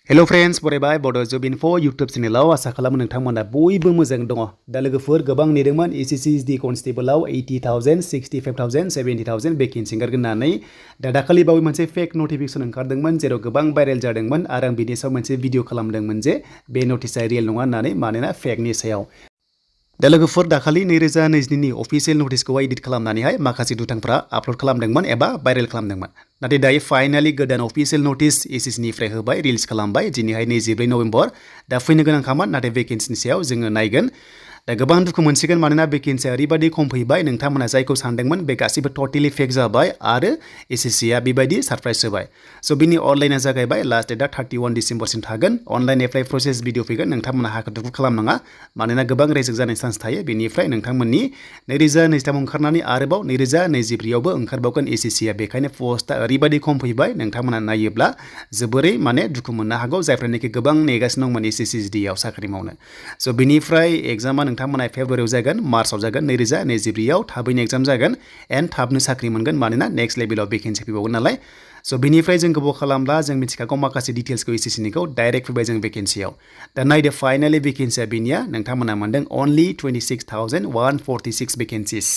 Hello friends, बरायबाय Bodo Job Info YouTube channel आसा खालामो नोंथांमोना बयबो मोजां दङ। दा लोगोफोर गोबां नेदोंमोन SSC कनस्टेबलआव 80,000, 65,000, 70,000 भेकेन्सि ओंखारगोन होननानै दा दाखालि बावै मोनसे फेक नटिफिकेशन ओंखारदोंमोन जेराव गोबां भाइरेल जादोंमोन आरो आं बिनि सायाव मोनसे भिडिअ खालामदोंमोन जे बे नटिसआ रियेल नङा होननानै मानोना फेकनि सायाव। दा लोगोफोर दाखालि 2022नि अफिसियेल नटिसखौ एडिट खालामनानैहाय माखासे दुथांफ्रा आपल'ड खालामदोंमोन एबा भाइरेल खालामदोंमोन। नाथाय दायो फाइनालि गोदान अफिसियेल नटिस SSCनिफ्राय होबाय रिलिज खालामबाय दिनैहाय 24 नभेम्बर। दा फैनो गोनांखामोन नाथाय भेकेन्सिनि सायाव जोङो नायगोन। दा गोबां दुखु मोनसिगोन मानोना भेकेन्सिया ओरैबायदि खम फैबाय नोंथांमोना जायखौ सानदोंमोन बे गासिबो टटेलि फेक जाबाय आरो SSCआ बेबायदि सरप्राइज होबाय। स' बिनि अनलाइना जागायबाय लास्ट डेटआ 31 डिसेम्बरसिम थागोन। अनलाइन एप्लाइ प्रसेस भिडिअ फैगोन नोंथांमोना हाखु दुखु खालामनाङा मानोना गोबां रेजेक्ट जानाय चान्स थायो। बेनिफ्राय नोंथांमोननि 2023 ओंखारनानै आरोबाव 2024आवबो ओंखारबावगोन SSCआ बेखायनो पस्टआ ओरैबायदि खम फैबाय नोंथांमोना नायोब्ला जोबोरै दुखु मोननो हागौ जायफ्रानोखि गोबां नेगासिनो दंमोन SSCआव साख्रि मावनो। स' बिनिफ्राय एग्जामा नोंथांमोना फेब्रुवारियाव जागोन मार्चआव जागोन 2024आव थाबैनो एग्जाम जागोन एन्ड थाबनो साख्रि मोनगोन मानोना नेक्स्ट लेभेलाव भेकेन्सि फैबावगोन नालाय। स' बिनिफ्राय जों गोबाव खालामब्ला जों मिथिखागौ माखासे डिटेल्सखौ SSCनिखौ डाइरेक्ट फैबाय जों भेकेन्सियाव। दा नायदो फाइनालि भेकेन्सिया बेनिया नोंथांमोना मोनदों अनलि 26,146 भेकेन्सिस।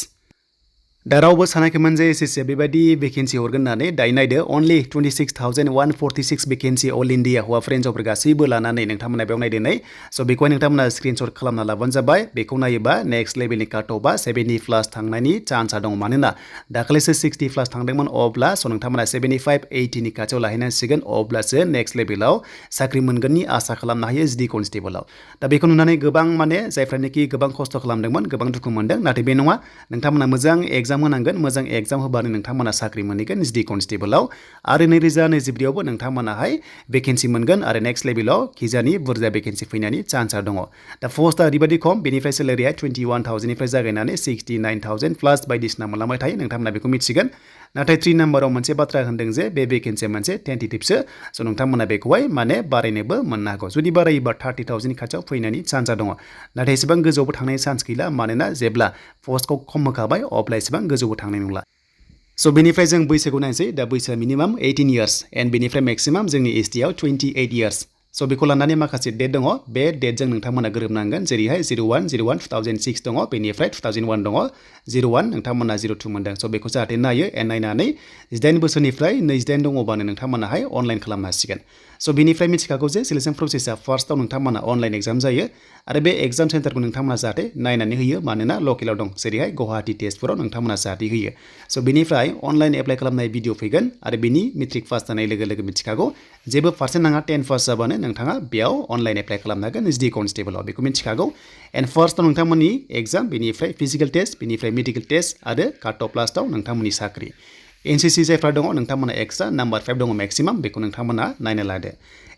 दा रावबो सानाखैमोन जे SSCआ बेबायदि भेकेन्सि हरगोन होननानै दायो नायदो अनलि 26,146 भेकेन्सि अल इन्डिया हौवाफोर हिन्जावफोर गासैबो लानानै नोंथांमोना बेयाव नायदो नै। स' बेखौहाय नोंथांमोना स्क्रिनशट खालामना लाबानो जाबाय। बेखौ नायोबा नेक्स्ट लेभेलनि काट अफआ 70+ थांनायनि चान्सआ दङ मानोना दाखालिसो 60+ थांदोंमोन अब्ला स' नोंथांमोना 75, 80नि खाथियाव लाहैनांसिगोन अब्लासो नेक्स्ट लेभेलाव साख्रि मोनगोननि आसा खालामनो हायो SD कनस्टेबलआव। दा बेखौ नुनानै गोबां जायफ्रानोखि गोबां खस्थ' खालामदोंमोन गोबां दुखु मोनदों नाथाय बे नङा नोंथांमोना मोजां एग्जाम होनांगोन मोजां एग्जाम होबानो नोंथांमोना साख्रि मोनहैगोन SD कनस्टेबलआव आरो 2024आवबो नोंथांमोनाहाय भेकेन्सि मोनगोन आरो नेक्स्ट लेभेलाव खिजानि बुरजा भेकेन्सि फैनायनि चान्सआ दङ। दा पस्टआ ओरैबायदि खम बेनिफ्राय सेलेरिया 21,000निफ्राय जागायनानै 69,000+ बायदिसिना मोनलांबाय थायो नोंथांमोना बेखौ मिथिगोन। नाथाय 3 नाम्बाराव मोनसे बाथ्रा होनदों जे बे भेकेन्सिया मोनसे टेन्टेटिभसो स' नोंथांमोना बेखौहाय बारायनोबो मोननो हागौ। जुदि बारायोबा 30,000नि खाथियाव फैनायनि चान्सआ दङ नाथाय एसेबां गोजौआवबो थांनायनि चान्स गैला मानोना जेब्ला पस्टखौ खम होखाबाय अब्ला एसेबां गोजौआव थांनाय नंला। स' बेनिफ्राय जों बैसोखौ नायनोसै दा बैसोआ मिनिमाम 18 इयार्स एन्ड बेनिफ्राय मेक्सिमाम जोंनि STआव 28 इयार्स। स' बेखौ लानानै माखासे डेट दङ बे डेटजों नोंथांमोना गोरोबनांगोन जेरैहाय 01/01/2006 दङ बेनिफ्राय 2001 दङ 01 नोंथांमोना 02 मोनदों स' बेखौ जाहाथे नायो एन्ड नायनानै 18 बोसोरनिफ्राय 28 दङबानो नोंथांमोनाहाय अनलाइन खालामनो हासिगोन। स' बेनिफ्राय मिथिखागौ जे सिलेक्सन प्रसेसआ फार्स्टआव नोंथांमोना अनलाइन एग्जाम जायो आरो बे एग्जाम सेन्टारखौ नोंथांमोना जाहाथे नायनानै होयो मानोना लकेलाव दं जेरैहाय गुवाहाटि तेजपुराव नोंथांमोना जाहाथे होयो। स' बेनिफ्राय अनलाइन एप्लाइ खालामनाय भिडिअ फैगोन आरो बेनि मेट्रिक पास जानाय लोगो लोगो मिथिखागौ जेबो पार्सेन्ट नाङा 10 पास जाबानो नोंथाङा बेयाव अनलाइन एप्लाइ खालामनो हागोन SD कनस्टेबलआव बेखौ मिथिखागौ। एन्ड फार्स्टआव नोंथांमोननि एग्जाम बेनिफ्राय फिजिकेल टेस्ट बेनिफ्राय मेडिकेल टेस्ट आरो काट अफ लास्टआव नोंथांमोननि साख्रि। NCC जायफ्रा दङ नोंथांमोना एक्सट्रा नाम्बार 5 दङ मेक्सिमाम बेखौ नोंथांमोना नायना लादो।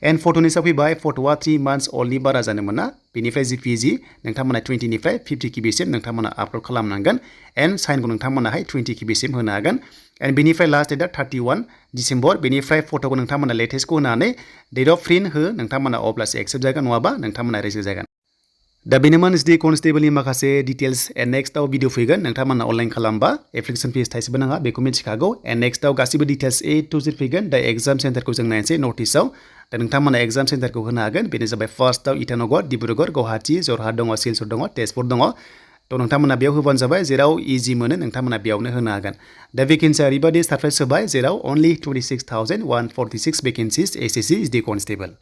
एन्ड फट'नि सायाव फैबाय फट'आ 3 मान्थस अल्डनि बारा जानो मोना बेनिफ्राय GPG नोंथांमोना 20निफ्राय 50 KBसिम नोंथांमोना आपल'ड खालामनांगोन एन्ड साइनखौ नोंथांमोनाहाय 20 KBसिम होनो हागोन। एन्ड बेनिफ्राय लास्ट डेटआ 31 डिसेम्बर बेनिफ्राय फट'खौ नोंथांमोना लेटेस्टखौ होनानै डेट अफ प्रिन्ट हो नोंथांमोना अब्लासो एक्सेप्ट जागोन नङाबा नोंथांमोना रिजेक्ट जागोन। दा बेनोमोन SD कनस्टेबलनि माखासे डिटेल्स एन्ड नेक्स्टआव भिडिअ फैगोन नोंथांमोना अनलाइन खालामबा एप्लिकेसन फिस थाइसेबो नाङा बेखौ मिथिखागौ एन्ड नेक्स्टआव गासिबो डिटेल्स A to Z फैगोन। दा एग्जाम सेन्टारखौ जों नायनोसै नटिसआव दा नोंथांमोना एग्जाम सेन्टारखौ होनो हागोन बेनो जाबाय फार्स्टआव इटानगर डिब्रुगड़ गुवाहाटि जरहाट दङ सिलचर दङ तेजपुर दङ थ' नोंथांमोना बेयाव होबानो जाबाय जेराव इजि मोनो नोंथांमोना बेयावनो होनो हागोन। दा भेकेन्सिया ओरैबायदि सरप्राइज होबाय जेराव अनलि 26,146 भेकेन्सिस SSC SD कनस्टेबल।